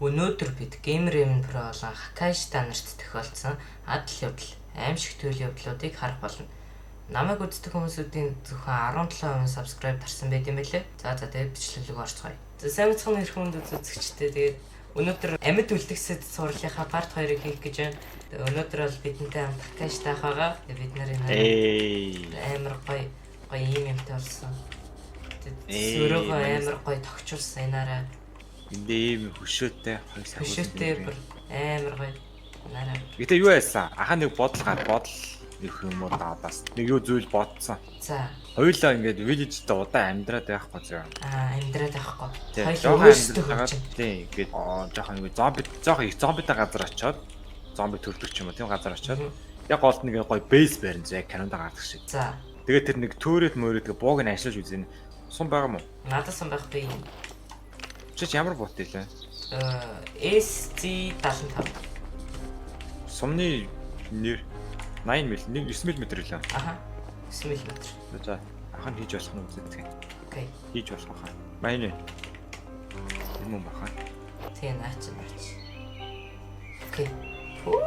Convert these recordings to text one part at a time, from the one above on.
Өнөөдөр бид Gamer M Pro болон Хакайш та нарт тохиолдсон адал явдал, аймшигт үйл явдлуудыг харах болно. Намайг үздэг хүмүүсүүдийн зөвхөн 17% subscribe дарсан байт юм билээ. За за, тэгээд бичлэг рүү орцгоё. За, сайн мэцхан эрхэм хүнд үзэгчтэй. Тэгээд өнөөдөр амьд үлдгэсэд цувралынхаа part 2-ыг хийх гэж байна. Тэгээд өнөөдөр бол бидэнтэй хамт Хакайш таах байгаа. Тэгээд бид нарын Эй. амар гоё гоё юм юмтай болсон. Тэгээд Эй, сөрөөгөө манай- амар гоё тогтчулсан энараа. Энд ийм хөшөөтэй хоёр сагуул. Хөшөөтэй бүр амар гоё. Энараа. Гэтэ юу яасан? Аха, нэг бодол гар бодол их юм уу даадаас. Нэг юу зүйл бодсон. За. Хоёулаа ингээд village-д удаан амьдраад байхгүй зөө. Аа, амьдраад байхгүй. Тий. Хоёул Жохон өөрсдөө амьдраад хөгжин. тий, ингээд жоохон нэг зомби, жоохон их зомбитай газар очиод, зомби төрдөг ч юм уу, тийм газар очиод яг голд нэг гоё base барин зөө, яг кинонд гардаг шиг. За. Тэгээд тэр нэг төөрөд мөрөд бууг нь ашиглаж үзэн. Сум байгаа мó? Надад сан байхгүй. Чи ч ямар буут илээ? SC75. Сумны нэр 80 мл, 1 9 мм лээ. Аха. 9 мм. За, ах нь хийж болох нь үздэг. Окей. Хийж болох хаа. Майн. Юм уу баха. Тэгээ наач наач. Окей. Фух.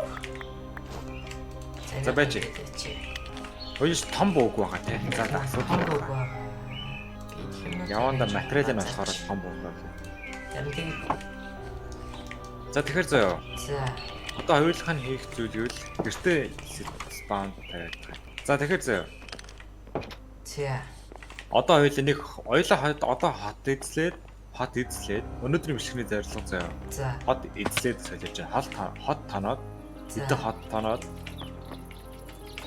За, байж. Хоёул том бууг байгаа те. За за, Том асуудал бууг байгаа. байгаа. Гэх юм уу? Яванда материал нь болохоор том бууг байна. Зарим тэг. За, тэгэхээр заяа. За. Одоо хоёулах нь хийх зүйл юу л гэртээ spawn тавиад байгаа. За, тэгэхээр заяа. За. Одоо хоёул нэг хоёулаа хот одоо хот эзлээд өнөөдрийн бичлэгний зорилго заяа. За. Хот эзлээд солиож байгаа. Хот тоноод За. хэдэн хот тоноод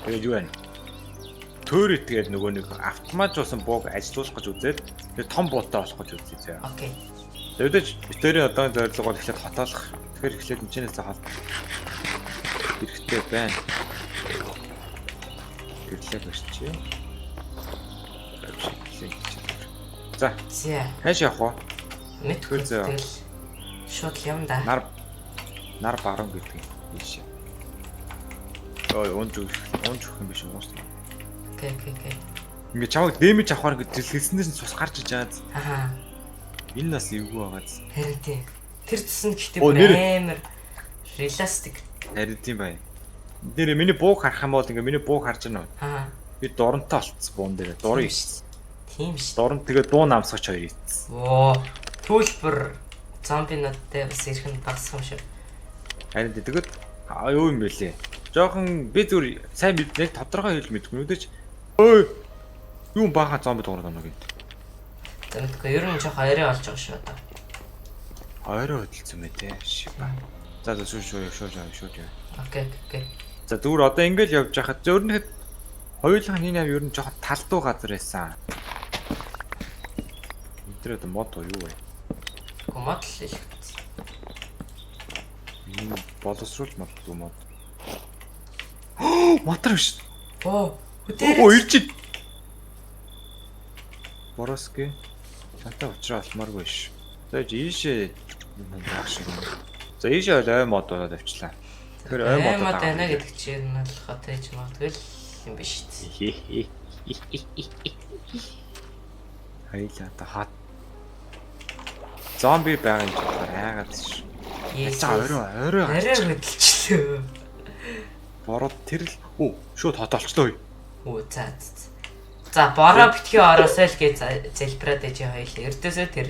тэгээд юу вэ? Төөр итгээд нөгөө нэг автоматжуулсан бууг ажилуулах гэж үзээд тэгээд том буутай болох гэж үзье заяа. Окей. Тэгээд битэрийн одоо зорилго бол эхлээд хотоолох. Тэгэхээр эхлээд энэчнээс хот хэрэгтэй байна. Гэрлээ барьчих. За, За. хайш явах уу? Мэдгүй Тэгэл зөө. тэгэл шууд л юм да. Нар нар баруун гэдэг юм. Ийш. Ой, унж өгөх, унж өгөх юм биш үү? Окей. Ингээ чамайг дэмэж авахар ингээ дэлгэснээс нь цус гарч иж байгаа. Аха. Энэ нас эвгүй байгааз. Харин тийм. Тэр цус нь гэхдээ Оо, бүр нэр- амар realistic. Харин тийм байна. Нэр миний бууг харах юм бол ингээ миний бууг харж байна уу? Аа. Би дурантай болцсон буун дээр. Дуран ичсэн. Тийм шүү. Дуран тэгээ дуу намсгаж хоёр ичсэн. Оо. Түүл бүр зомбинуудтай бас ирэх нь багасах юм шиг. Харин тэгэд юу юм бэлээ? Жохон би зүгээр сайн мэд нэг тодорхой хэл мэдгүй нүдэж ой юу баахан зомби дуурайд байна гэд. За, мэдгүй, ер нь жоох ойрын олж байгаа шүү одоо. Ойроо хөдөлсөн мэ те. Шиба. За за, шүү шүү шүү шүү шүү шүү. Окей. За, зүгээр одоо ингэж явж байхад зөв нэг хоёулах энэ ав ер нь жоохон талдуу газар байсан. Энэ тэр одоо мод уу юу вэ? Гү мод л их. Энэ боловсруул мод уу мод. Мотор биш. Оо. Өдөр. Оо, ирж ид. Бороски. Чантай уучраа олмооргүй ш. За, ийшээ юм байх шиг юм. За, ийшээ бол ой мод болоод авчлаа. Тэгэхээр ой мод мод байна гэдэг чинь нь бол хот байж магадгүй л юм биш үү? Хоёлаа одоо хот. Зомби байгаа юм чи болохоор айгаад ш. Yes. За, орой орой Арай хөдөлчлөө. Бороод тэр л оо шууд хот олчлоо. Оо, за за. За, бороо битгий ороосой л гэж залбираад ээж хоёлаа. Ердөөсөө тэр.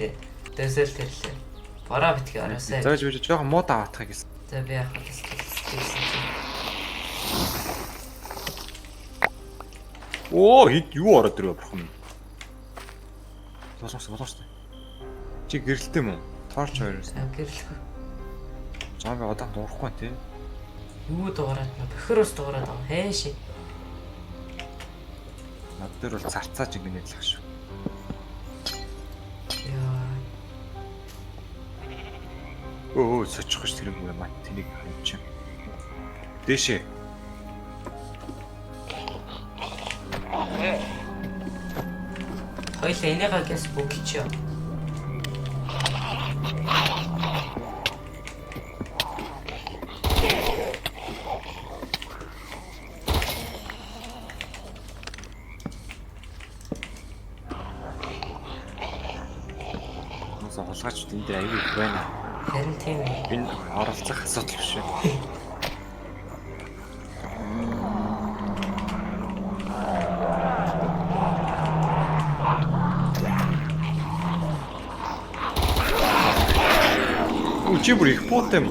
Ердөөсөө л тэрлээ. Бороо битгий ороосой. За, би жоохон мод аваатах гэсэн. За, би яг хэлсэн чинь. Оо, хэд юу ороод ирвэ, бурхан минь. Боломжтой, боломжтой. Чи гэрэлтэй юм уу? Торч хоёр. За, гэрлэхгүй. Зомби одоо дуурахгүй тий. Юу дуурайд нэ? Бохир ус дуурайд байгаа. Хайш. Над дээр бол царцаач ингэ нийлэх шүү. Яа. Өө, сочих ш тэр юм мат тэнийг ханч. Дээшээ. Хоёлаа энийгээ гэс бөглөчөө. Хулгайчуд энэ дээр аягүй их байна. Харин тийм ээ. Энэ оролцох асуудал биш ээ. Үу чи бүр их буутай юм.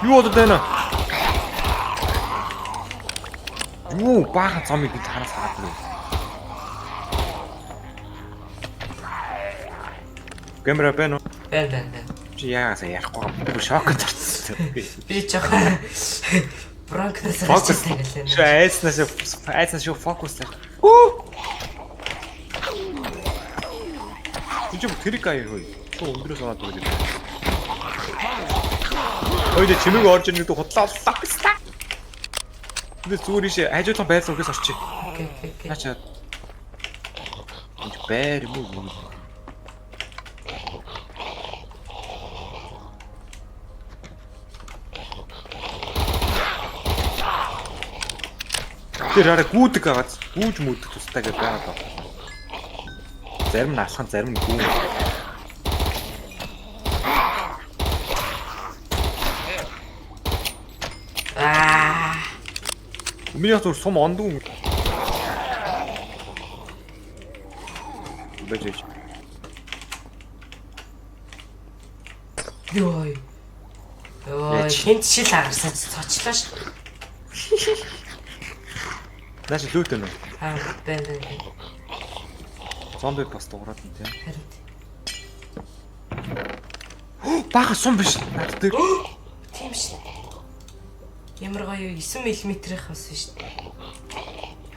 Юу болоод байна? Юу баахан зомби би тараас хараад байна. Камера байна уу? Байна байна байна. Чи яагаас ярихгүй байгаа. Би шоконд орсон. Би жоохон бронкнаас Фокус. гарч Шүү айснаас айснаас шүү фокус. Үу. Чи бүр тэрэг аяа хөөе. Шүү өндрөөс унаад өгöd юм. Ой дэ чимээг орж ирнэ гэдэг худлаа оллоо гэсэн. Би зүгээр ийшээ хажуудлага байрлал үгээс орчих. Окей окей окей. Наачаа. Энд байр юм уу? Тэр арай гүйдэг агааз гүүж мүдэх тустай гэж байгаад байна. Зарим нь алхан, зарим нь гүүн. Аа. Миний яг зүр сум ондгүй. Бэж бэж. Йой. Йой, Яач? хинт шил агарсан цочлоо ш. Нааш лүүт байна уу? Аа, байна байна. Зомби бас дуурайд нь тийм. Харин. Бага сум биш. Над дээр. Тийм ш. Ямар гоё 9 мм-ийнх бас биш.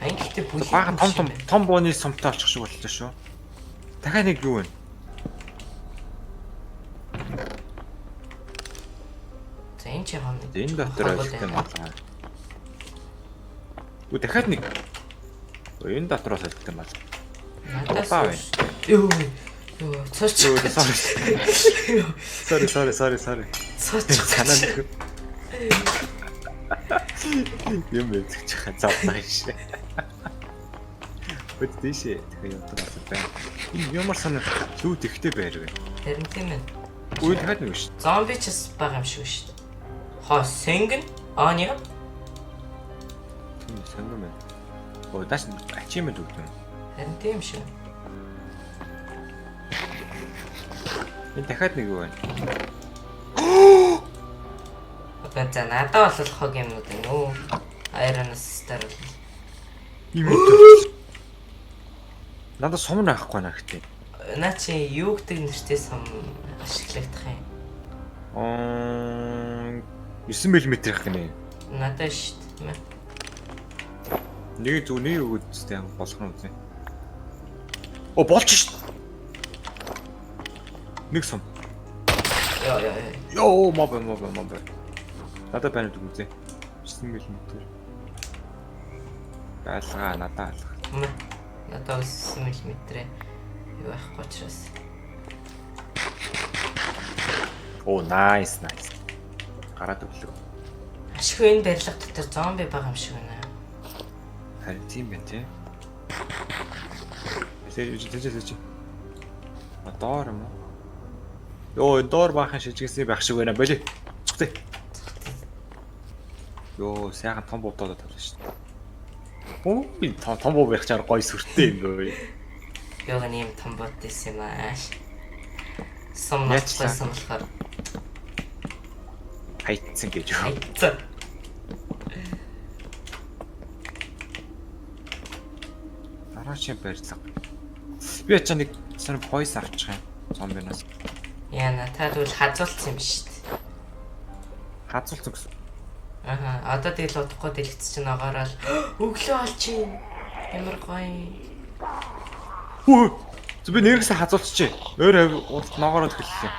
А энэ гэхдээ бүлэг Бага том том том бууны сумтай олчих шиг боллоо шүү. Дахиад нэг юу вэ? За энэ ч яхан нэг. Энэ дотор олигтой малгай. Үгүй дахиад нэг. Энэ дотроос олигтой малгай. Надаас. Улаан байна. Йоо. Йоо, цоч. Юу sorry. Sorry sorry sorry sorry. Цоч. Санаа нэг. Юм эзэгч хаа завлаа шээ. Өд тийшээ дахиад явдаг болсон байна. Энэ ямар санаа лүүд ихтэй байр вэ? Харин тийм ээ. Үгүй дахиад нэг шүү. Зомби ч бас байгаа юм шиг шүү дээ. Хоо, сэнгэн. Ааня. Тийм сонгон байна. Оо дааш achievement өгдөг юм. Харин тийм шүү. Энэ дахиад нэг юу байна? Одоо за надад бол хог юмнууд байна уу? Iron Star бол. Ийм юм. Надад сум байхгүй наа гэтээ. Наа чи юу гэдэг нэртэй сум ашиглагдах юм? Аа 9 мм-ийнх гинэ. Надад шүү дээ. Нэг зүг нэг өгөөд зү болох нь үзье. О болж шít. Нэг сум. Йоо ёо ёо. Йоо моб моб моб. Надад байна уу үзье. 9 мм. Байлгаа надад алга. Мэ. Надад 9 мм юу байхгүй учраас. Оо nice nice. Гараад өглөө. Ашгүй энэ барилга дотор зомби байгаа юм шиг байна. Харин тийм байна тий. Тэ тэ тэ тэ. А доор юм уу? Йоо энэ доор баахан шижигсэн байх шиг байна. Боли. Цогтой. Йоо сайхан том буудаад тавлаа шүү дээ. Оо би том буу байх чаар гоё сүртэй юм бөө. Йоо нэм том бот байсан юм аа. Сум Яачлаа? ноцсон болохоор Хайцсан гэж юу. хайцсан. Дараачийн барилга. Би ячаа нэг сонир пойс авчих юм. Зомбиноос. Яна та тэгвэл хазуулсан юм шүү дээ. Хазуулсан гэсэн. Аха, одоо тэгэл удахгүй дэлгэц чинь огоорол өглөө олж чинь. Ямар гоё. Хүү. Зү би нэргсээ хазуулчихжээ. Өөр хавь урд ногоороод эхэллээ.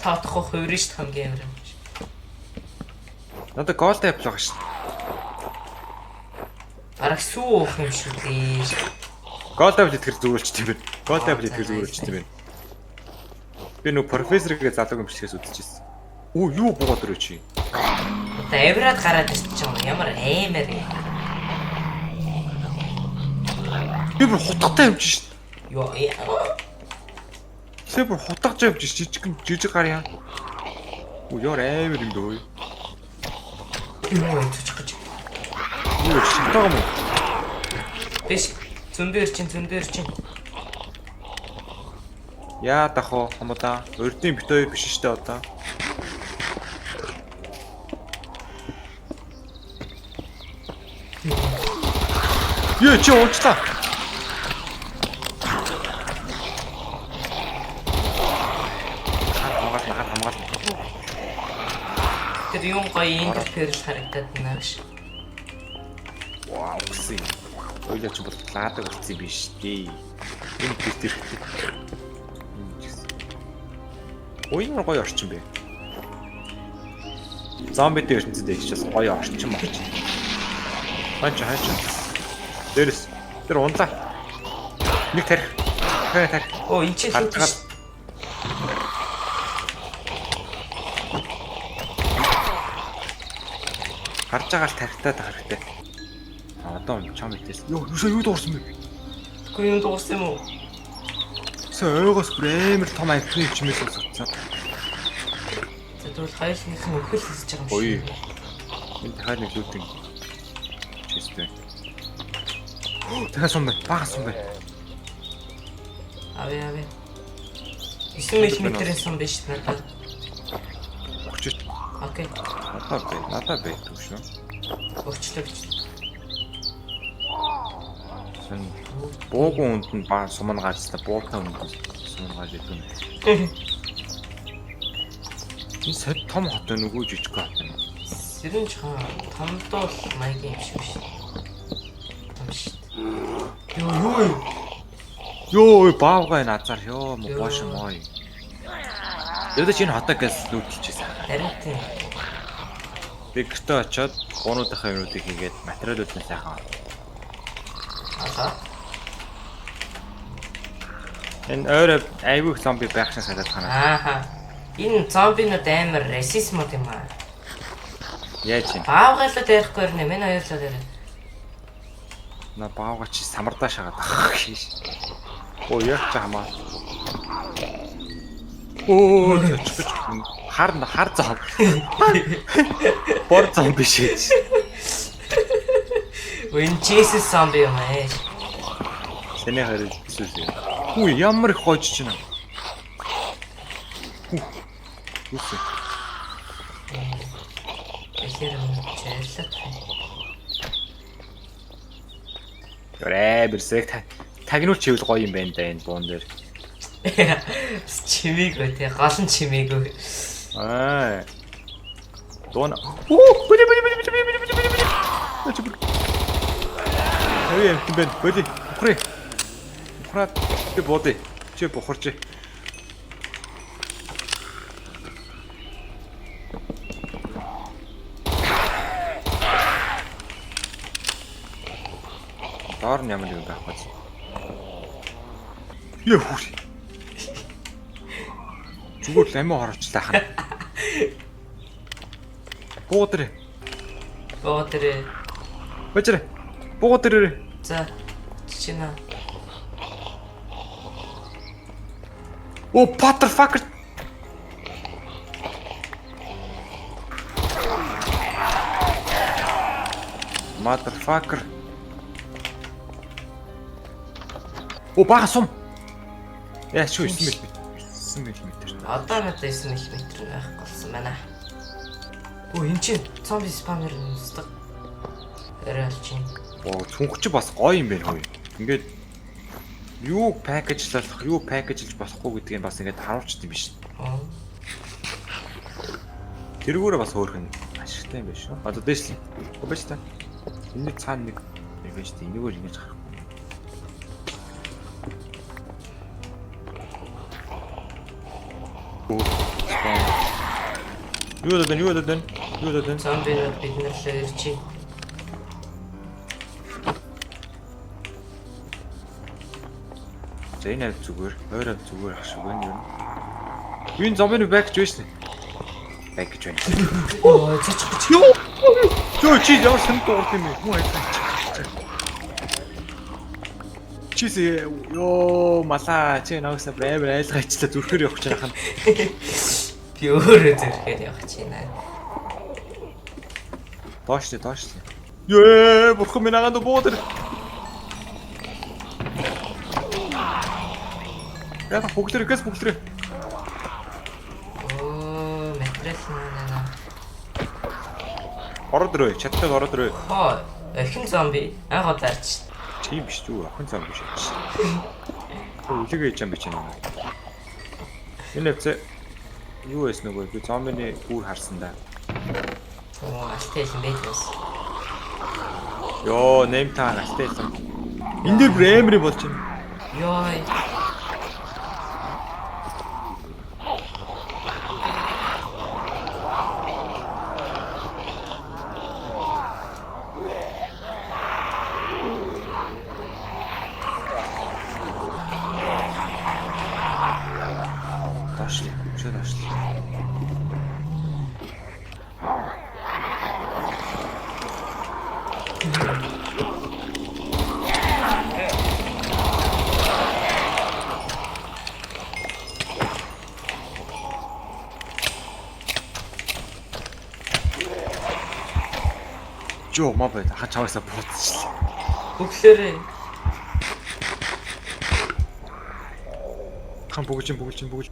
Та удахгүй хувирна шүү дээ хамгийн амар юм. Надад gold apple байгаа шүү дээ. Бараг сүү уух юм шүү дээ. Gold apple итгэр зүрүүлчих юм байна. Gold apple Аа, итгэр за, зүрүүлчих nice. юм байна. Би нөө профессоргээ залуугийн бичлэгээс үзчихсэн. Оо юу буугаад өрөө чи. Одоо авираад гараад ирчих юм. Ямар аймаар юм. Би бүр хутгатай явж шít. Йоо. Би бүр хутгаж явж шít. Жижиг жижиг гар яа. Үу яар аймар юм дөө. Юу зүчих гэж. Юу шатаага юм уу? Биш. Зөндөө чин зөндөө чин. Яа дах уу хамудаа. Урдын бит хоёр биш штэ одоо. Юу чи уучлаа. Хамгаал хамгаал хамгаал. Тэр юм гоё эндер перл харагдаад байна гэж. Вау гэсэн. Ойлоо чи бол лаадаг болсон юм биш дээ. Энэ гэрт ирэхтэй. Ой ямар гоё орчин бэ. Зомбитэй ертөнцид их ч бас гоё орчин орчин. Хаач хаач. Дээрээс тэр унлаа. Нэг тарих. Дахиад тарих. Оо энэ чи Гарч лут. Гарч байгаа л тарихтай та хэрэгтэй. А одоо чам итэс. Йоо юусаа юу дуурсан бэ? Үгүй юм дуурсан юм уу? Сэ ойгоос бүр амар том амтны чимээс сонсогдсон. За тэгвэл хоёулынх нь өхөл хийсэж байгаа юм Ой. шиг. Энэ дахиад нэг лютинг чистэ. Дахиад сум байна. Бага сум байна. Авъя авъя. 9 мм-ийн сум биш надад. Өгч. Окей. Надад бай. Надад байдгүй шүү. Өгчлөө өгчлөө. Сэн бууган үнд нь ба сум нь гарчсан. Буутай үнд нь сум нь гарч идэв юм. Энэ сод том хот байна үгүй жижиг хот байна. Сэрэн жоохон томдуул маягийн юм шиг биш. Том шүү. Йоо юу юм? Йоо баавгай назар ёо мо бош мой. Ядаж энэ хотог гэс лүүтэлчихсэн. Харин тийм. Би гэртээ очиод гунуудынхаа юмнуудыг хийгээд материалууд нь сайхан. Аа. Энэ ойр айгүй их зомби байх шиг санагдаад байна. Ааха. Энэ зомбинууд амар расизмууд юм аа. Яаж юм? Баавгайлаад ярихгүй өрнө. Миний хоёрлоо яриа. На баавга чи самардаа шагаад ах хийш. Оо яг ч хамаа. Оо чөчгөч хар хар зом. Бор зом биш ээ. Энэ Jesus зомби юм аа. Сэний харил зүс юм. Хүү ямар их хойж чинь. Хүү. Үсэ. Тэгэхээр жирлээ. Өрөө бэрсэг тагнуул чивэл гоё юм байна да энэ буун дээр. Чимээгүй те гол нь чимээгүй. Аа. Дуун. Оо, боли боли боли боли боли боли боли боли. Тавь юм бэ? Боли. Бухрыг. Бухраад би буудъя. Чи бухарч. Доор нь ямар нэг байхгүй. Яа хүр. Зүгээр л амиа хороочлаа хана. Бууг дээрээ. Бууг дээрээ. Бажраа. Бууг дээрээ. За. Чинаа. Оо, motherfucker. Motherfucker. Оо, бага сум. Яа, шүү 9 мм. 9 мм. Одоо надад 9 мм нь байхгүй болсон байна. Оо, эн чинь зомби спамер нүсдэг. Арай олчих. Оо, цүнх чи бас гоё юм байна хөөе. Ингээд юу пакэжлах, юу пакэжлж болохгүй гэдгийг бас ингээд харуулчт юм биш. Аа. Тэргүүрээ бас хөөрхөн ашигтай юм байна шүү. Одоо дээшлээ. Оо байж та. Энд цаана нэг байж та. Энэгээр ингэж гарах. Оо, спам. Юу даа, юу даа, юу даа. Зомбинууд бид нар л ирж чинь. За энэ хавь зүгээр, ойр хавь зүгээр ах шиг байна юм. Энэ зомбины бэк гэж байсан. Байг гэж байна. Оо, цочих гэж. Йоо. Йоо чи ямар сонь дуурд юм бэ? Хүн айлгаач. Чи ёо малаа чи нагсаа амар айлгаачлаа зүрхээр явах гэж байгаа юм. Би өөрөө зүрхээр явах чи наа. Доошлээ, доошлээ. Ее, бурхан минь агаанд буудэр. Яг бүглэр, гэс бүглэр. Оо, материал наа. Ороод ирээ, чаттай ороод ирээ. Хоо, охин зомби анх удаа арч. Чи юм биш үү? Охин зомби биш. Үлэгээ хийж юм би чи наа. Энэ хэвцээ юу байсан нөгөө би зомбины гүр харсан да. Оо, алтай хэлэн байж бас. Йоо, нэм та алтай хэлсэн. Энэ дээр бүр амар юм болж байна. Йой. Доошлоо, өшөө доошлоо. Жоо маа байд ха чаваасаа бууцчихлаа. Бүглээрээ. Хан бүгж бүгж бүгж.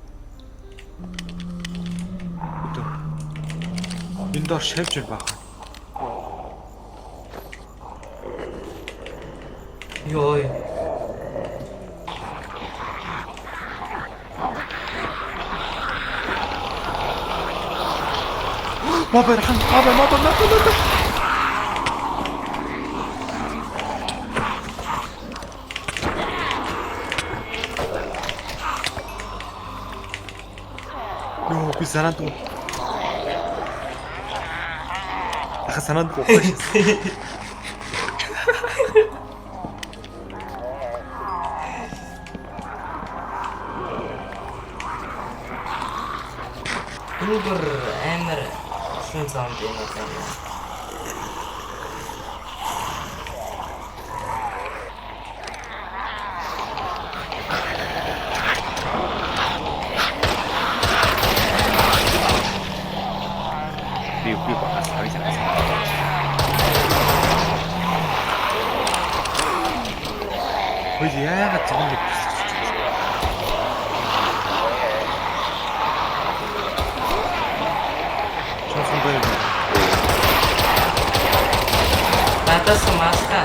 Өдөө. Энэ доор шавж байна баахан. Йой. Маа байд хан маа байд маа байд маа байд. Йоо би санаанд уу. Аха санаанд уу. Энэ бүр амар олон зомби юм байна. Би багаас хоёлаа. Хөөе яагаад зомби бисэж байна? Чонсон байна. Надаас маска.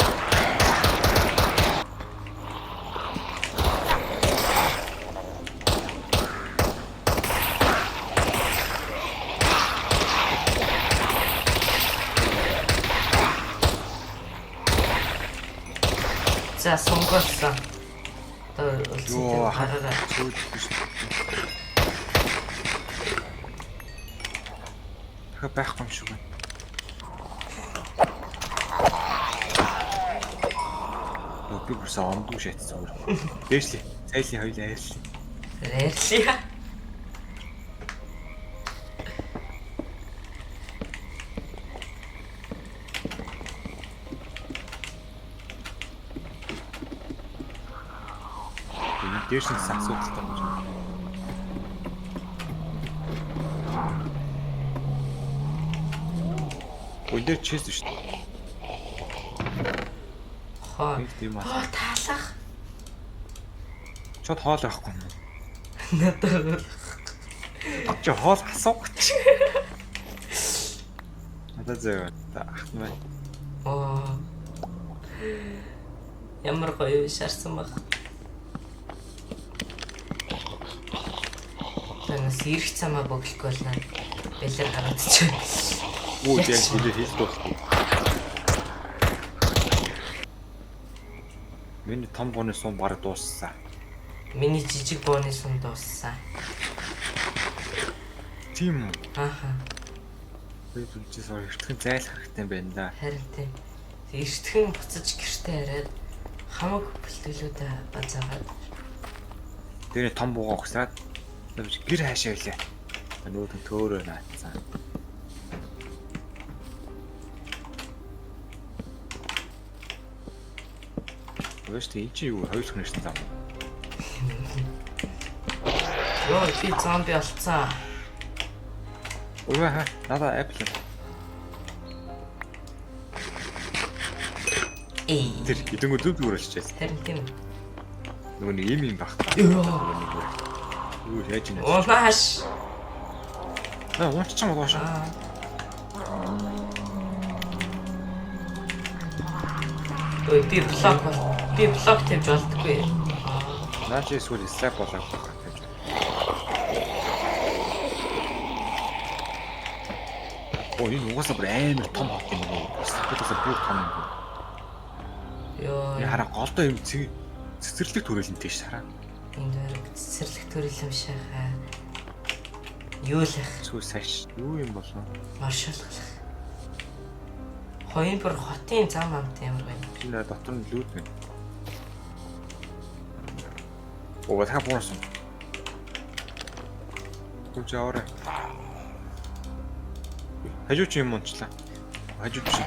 За сонгосон. Одоо Йоо үлдсэн хараарай. цөөдөхгүй шүү. Дахиад байхгүй юм шиг байна. Йоо би бүрсэн ондгүй шатсан өөр. Дээшлээ. Зайлын хоёлаа ярьлаа. Ярьлаа. Энэ дээш нь асуудалтай юм шиг. Үн дээр чиз шүү дээ. Хоо. Нэг тийм аа. Оо таалах. Чод хоол авахгүй юм уу? Надад Чи хоол асуух чи. Надад зөө. Ах нь. Оо. Ямар гоё шарсан баг. Танаас ирэх замаа бөглөхгүй бол наа. Бэлэр харагдчих. Үу яг хэлээ хэлж дуусгүй. Миний том бууны сум бараг дууссан. Миний жижиг бууны сум дууссан. Тийм үү? Ааха. Би зүлжээс эртхэн зайлах хэрэгтэй юм байна да. Харин тийм. Эртхэн буцаж гэртээ хараад хамаг бэлтгэлүүдээ базаагаад Тэрний том буугаа угсраад гэр хаашаа илээ. Нүүдэн төөрөө наацсан. Үгүй шүү дээ. Энэ чи юу хоёр хүнэрсэн зам. Йоо, би зомби болцсон. Ой ха, надаа apple. Эй. Тэр идэнгүү зүг зүгээр болчихсон. Харин тийм. Нөгөө нэг юм юм баг. Йоо. Нөгөө нэг бүр. Юу яаж ийнэ? Унааш. Аа, уунчсан болоо шүү. Аа. Ой, би блок бол. Би блок тавьж болдоггүй. Наа чи эсвэл slap болоо гэж. Оо, энэ угаасаа бүр амар том хот юм уу? Слапаас бүр том юм. Йоо. Энэ хараа голдоо юм цэцэрлэг төрөлнтэй ш хараа. Энэ дээр цэцэрлэг төрөл юм шахаа. Юу л ах? Сүү саш юу юм болов? Маршалглах. Хоёрын бүр хотын зам амт ямар байна. Энэ дотор нь лүүд байна. Оо, та буурсан. Гүж аваарай. Хажуу чи юм унчлаа. Хажуу чи.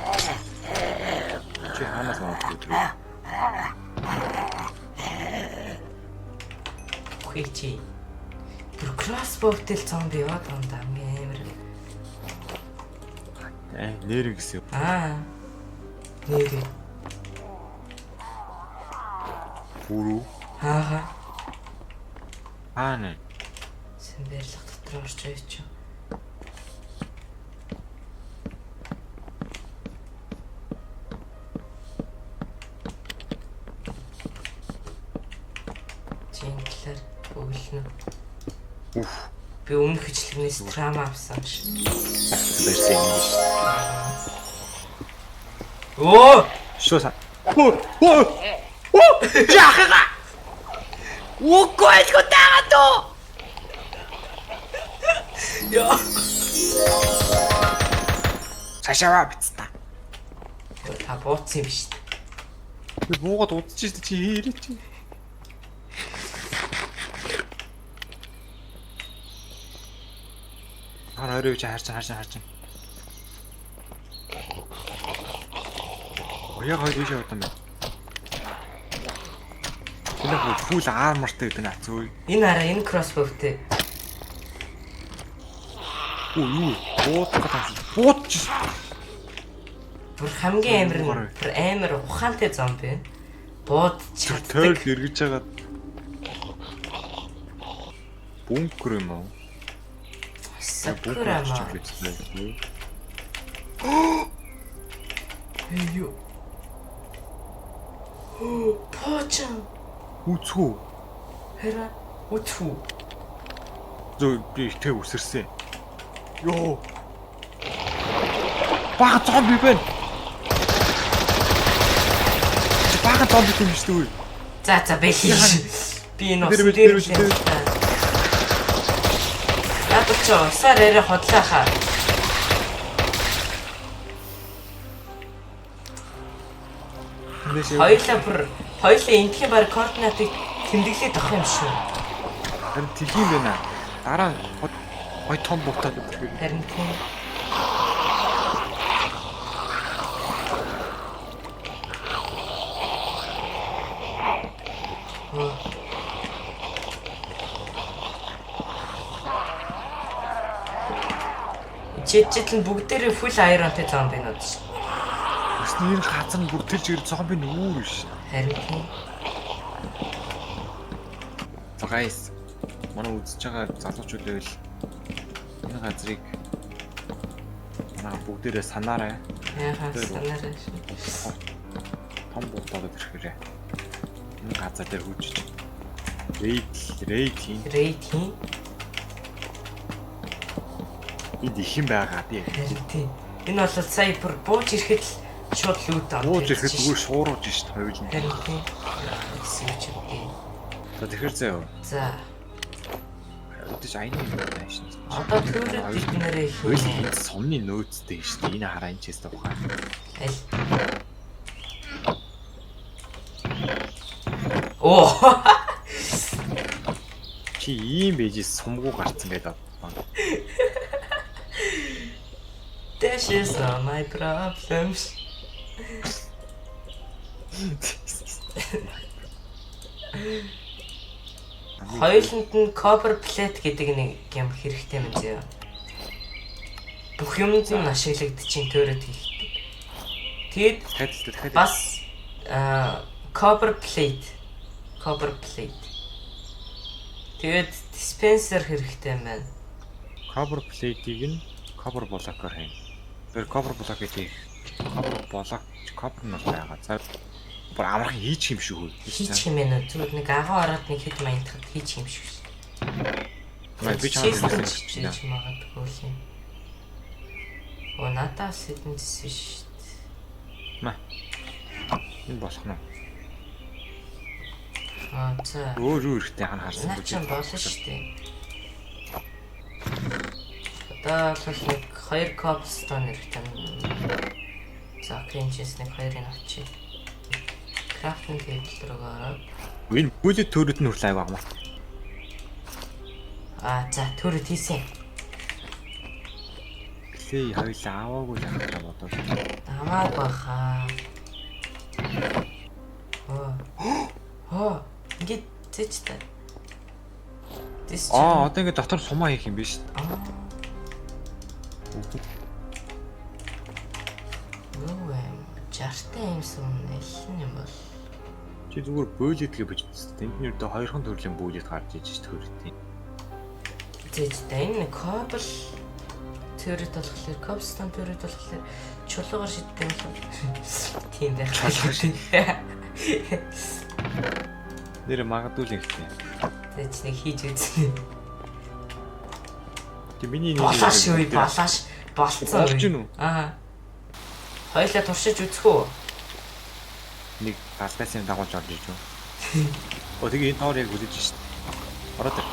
Чи хаанаас ороод ирэх вэ? Үхий чи. Тэр кроссбоутэй л зомби яваад байгаа юм да хамгийн амар. Аа, нэрэн гэсэн. Аа. Нэр. Бүрүү. Ааха. Хаана? Сэн барилга дотор орж ирч. Чи энэ талаар өглөнө. Үф. Би өмнөх бичлэгнээс трама авсан ш. Барьсан юм биш. Оо! Шүү са. Хөө. Хөө. Оо! Яхага. Үгүй айлгүй таагаа дөө. Яа. Цаашаа бицта. Та бууцсан юм биш. Би буугаад удаж чи хийрээ чи. Хар хорой чи харж харж харж. Ояа хоёр тийш яваад юм байна. Энэ хөө full armorтай гэдэг нь зөө. Энэ хараа энэ кроссбоутэй. Оо юу? Буудах гэдэг. Буудч. Бүр хамгийн амар нь бүр амар ухаантай зомби. Бууд Тойл чаддаг. эргэж байгаа. Бункер юм уу? Сакура маа. Эй юу. Поочон. Үцхүү. Хэра үтхүү. Зөө би ихтэй үсэрсэн. Йоо. Бага зомби байна. Чи бага зомби юм шүү дээ. За за бэлээ. Би энэ Дээр усан бил, дээр дээр бил, дээр л. Яг ч усаар яриа хотлаа хаа. Хоёлаа бүр хоёлаа эндхийн баг координатыг тэмдэглээд авах юм шүү. Харин тэх юм байна. Дараа нь гой том бутаад өгөх. Харин тийм. Оо. Чичтэл нь бүгдээрээ full iron-тэй зомбинууд шүү. Өсний энэ газар нь бүр тэр чигээр зомби нүүр биш. Харин тийм. За guys. Манай үзэж байгаа залуучууд байвал энэ газрыг манай бүгдээрээ санаарай. Яхаа санаарай шүү. Том бутаад ирэхээрээ. Энэ газар дээр хүйжиж. Рейд рейд хийн. Рейд хийн. Энд их юм байгаа би. Харин тийм. Энэ бол сая бүр бууж ирэхэд л шууд лут авах. Бууж ирэхэд зүгээр шуурууж шít хоёул нь. Харин тийм. Гэсэн юм чи үү. За тэгэхээр заяа. За. Үдэж аяны юм байна шин. Одоо төрөд бид нэрээ Хоёул хийнэ. энэ сумны нөөцтэй шүү дээ. Энэ хараа энэ чээс тухай. Аль. Оо. Чи ийм байж сумгуу гарцсан гэдэг байна. This is not my problems. Хоёуланд нь copper plate гэдэг нэг юм хэрэгтэй юм зөө. Бүх юмд нь ашиглагдчихээн turret хийхдээ. Тэгээд Дахиад л дахиад бас copper plate. Copper plate. Тэгээд dispenser хэрэгтэй юм байна. Copper plate-ийг нь copper block-оор хийнэ. Тэр copper block гэдэг copper block copper нь бол байгаа. За, бүр амархан хийчих юм шиг хөө. Хийчих юм байна уу? Зүгээр нэг агуу ороод нэг хэд маянтахад хийчих юм шиг шүү. Маа, би чамд чамд хэлсэн хийж магадгүй л юм. Оо, надаас хэдэн зэс биш шүү дээ. Маа. Энэ болох нь. Аа, за. Өөр юу хэрэгтэй хана харсан. Наа чинь болно шүү дээ. Одоо бол нэг хоёр cobblestone хэрэгтэй. За, кринчээс нэг хоёрыг авчи. Crafting table руу ороод. Энэ bullet turret нь хүртэл аяг амар. Аа, за, turret хийсэн. Clay хоёлаа аваагүй л ахлаа бодоод. Аваагүй баха. Оо. Оо, ингээд зэж та. Тэс чи. Аа, одоо ингээд дотор сумаа хийх юм биш. Аа. Юу юм? 60-тай юм сум нэлэн юм бол. Чи зүгээр bullet гэж бичсэн. Тэнд нь өрдөө хоёрхан төрлийн bullet гарч иж turret-ийн. Зэж та, энэ cobble turret болохоор, cobblestone turret болохоор чулуугаар шиддэг юм уу? Тийм байх. Чулуугаар шид. Нэр магадгүй л ихтэй. Зэж, нэг хийж үзнэ. Тэг миний нэг Болоош үе, болоош. Болцсон. Болж гин үү? Аа. Хоёлаа туршиж үзэх үү? Нэг галдаас юм дагуулж орж иж үү? Оо, тэгээ энэ тоор яг хүлээж шít. Ороод ир.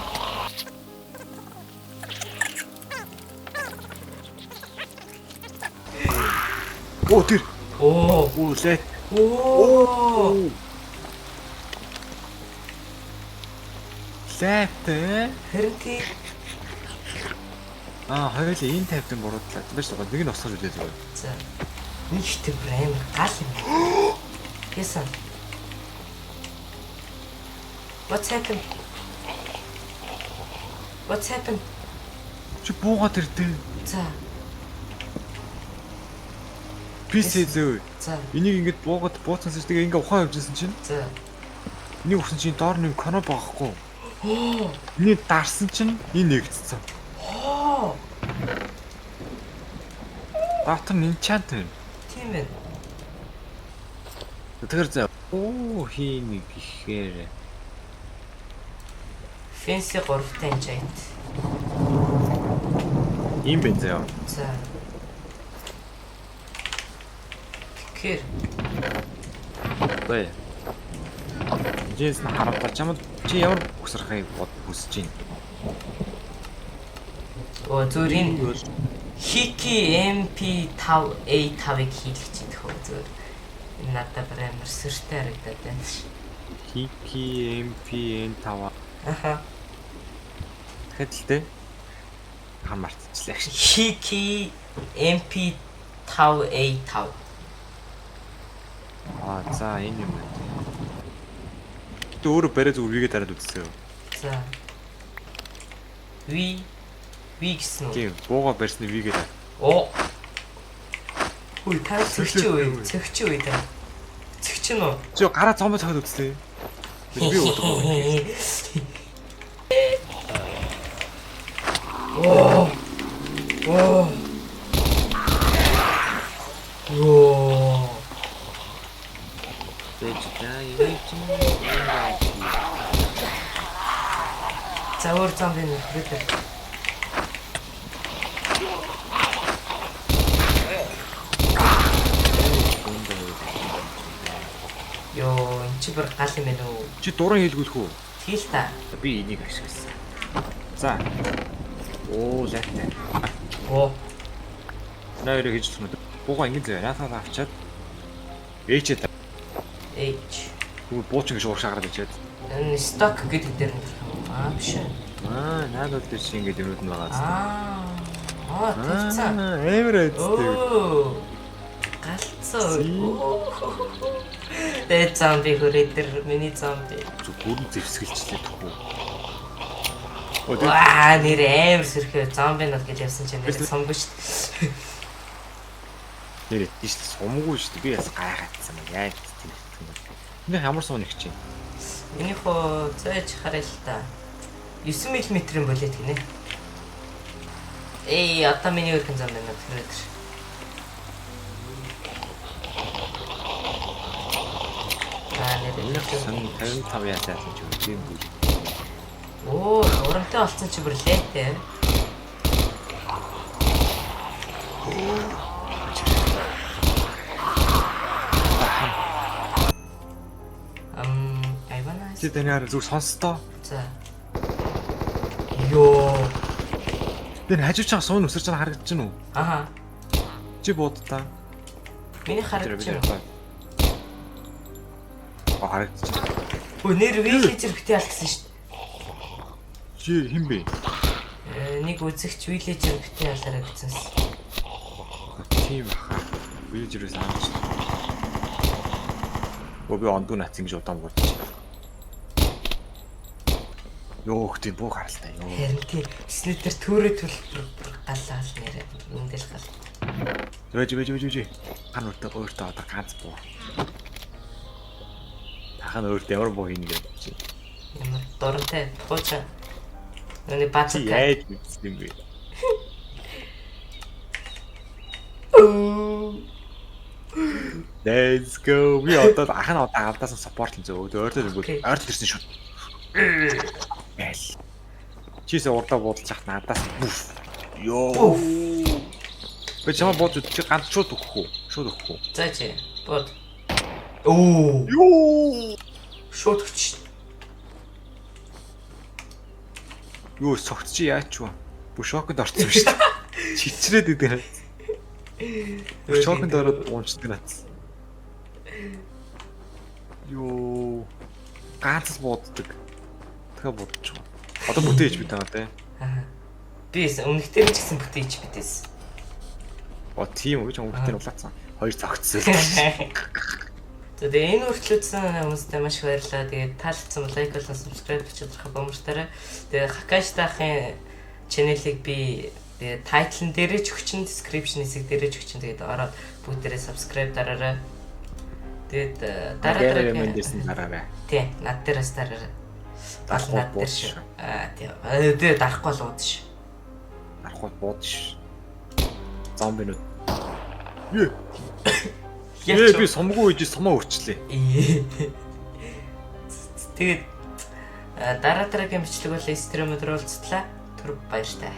Оо, тэр. Оо. Оо, лээ. Оо. Лайтай. Харин тий. Аа, хоёулаа энэ тавьдан буруудлаа. Биш байгаа. Нэг нь босгож үлээ зүгээр. За. Нэг их бүр амар гал юм. Ясан. What's happened? What's happened? Чи буугаад ирдээ. За. PC зөө. За. Энийг ингэж буугаад бууцсан чинь тэгээ ингээ ухаан явжсэн чинь За. энийг өгсөн чинь доор нэг коно байгаа хгүй. Оо. Энийг дарсан чинь энэ нэгдсэн. Оо. Дотор нь enchant юм. Тийм ээ. Тэгэхээр за оо хийнэ гэхээр Fancy 3-тай enchant. юм бэ заяа. За. Тэгэхээр Заяа. Жинс нь харавдаа чамд чи ямар хүсрэхийг бод хүсэж байна? Оо, зүгээр энэ Hiki MP5A5-ыг хийлгэж идэх үү зүгээр. Энэ надад бүр амар сүртэй харагдаад байна ш. Hiki MPN5. Аха. Дахиад л дээ. Хам мартчихлаа гэж. Hiki MP5A5. Аа, за, энэ юм байна. Гэтэ өөрөө барай зүгээр V-гээ дараад үзсэн юу? За. V V гэсэн үү? Тийм, бууга барьсны V-гээ дараа. Оо. Үгүй, та цэгч үү? Цэгч үү та? Цэгч нь үү? Чи гараа зомби цохиод үзлээ. Би удаа. Оо. Оо. Оо. Зэж та энийг чинь. За, өөр зомби нөхрөлөө. Йоо, эн чи бүр гал юм байна уу? Чи дуран хийлгүүлэх үү? Тэгэл та. Би энийг ашигласан. За. Оо, лайтай. Оо. Наа өрөө хийж болох юм. Бууга ингэ зөө. Наатаа авчаад H. H. Тэгвэл бууч ингэж ууршаа гараад ичээд. Энэ stock гэдэг дээр нь төрөх юм уу? Аа, биш үү? Аа, наадууд дээр чи ингэж юмнууд нь байгаа. Аа. Аа, тэгсэн. Амар айдастай. Оо. Галцсан. Зин. Оо. Дээд зомби хүрээ тэр миний зомби. Зүг гүрэн зэвсгэлчлээ тхүү. Оо тэр Ваа, нэр амар сөрхөө зомбинууд гэж явсан чинь нэр сумгүй шүү дээ. Нэр тийш сумгүй шүү дээ. Би бас гайхаадсан юм. Яаж тийм юм бэ? Миний ямар сум нэг чинь. Миний хоо зөөж харъя л та. 9 мм-ийн булет гинэ. Эй, одоо миний өрхөн зомбинууд хүрээ тэр. Аа, нэр Миний сан 55 яасан ч юм тийм үү. Оо, урамтай болсон чи бүр лээтэй. I wanna. Чи таны хараа зүгээр сонсдоо. За. Йоо. Тэр хажууч байгаа суун өсөрч байгаа харагдаж байна уу? Аха. Чи буудтаа. Миний харагдаж байна. Оо, харагдаж байна. Өө, нэр villager битээ ал гэсэн шүү дээ. Чи хэн бэ? Нэг үзэгч villager битээ алаарай гэсэнс. Тийм баха. Villager-ээс авч. Өө, би ондгүй нац ингэж удаан буудчих. Йоо, хөтийн буу харалтай ёо. Харин тийм. Тэсний тэр төрөө төлбөр галаал нэрээ. Эндэл гал. Вэж вэж вэж вэж. Хан өөртөө өөртөө одоо ганц буу. Тахан өөртөө ямар буу хийнэ гэж чи. Ямар дурантай хуучаа. Нүний Чи базука. яаж мэдсэн юм бэ? Өө. Let's go. Би одоо ах нь одоо алдаасан support л зөө. Ойртол Okay. ирэнгүүт ойртол ирсэн шууд. Байл. Чисээ урдаа буудалж хах надаас бүф. Йоо. Би чамаа бууж чи ганц шууд өгөх үү? Шууд өгөх үү? За, чи бод. Оо. Йоо. Шууд өгч. Юу согт чи яач вэ? Бүр шоконд орсон юм шүү дээ. Чичрээд идэг. Бүр шоконд ороод унцдаг нац. Йоо. Ганц л бууддаг. Тэгэхээр будчих. Одоо бүтээ хийж бид байгаа те. Аа. Би өмнөхдөр ч гэсэн бүтээ ич битээс. О, тийм үү, би ч өмнөхдөр улаацсан. Хоёр цогцсон. За, тэгээ энэ хүртэл үзсэн хүмүүстээ маш их баярлалаа. Тэгээд таалагдсан бол like болон subscribe хийх бомбартаарай. Тэгээ Хакаштахын channel-ыг би тэгээ title-н дээрээ ч өгчин, description хэсэг дээрээ ч өгчин. Тэгээд ороод бүгдээрээ subscribe дараарай. Тэгээд дараа Дараа дараагийн мэдээсэн дараарай. Тий, над дээрээс дараарай. Дарахгүй над дээр бууд шүү. шүү. Аа, тий. Тэгээ дарахгүй л ууд шүү. Дарахгүй бууд ш. Зомбинууд. Ээ, Яа би сумгүй гэж сумаа өрчлээ. Тэгээд дараа дараагийн бичлэг бол stream өдөр уулзтлаа. Түр баяртай.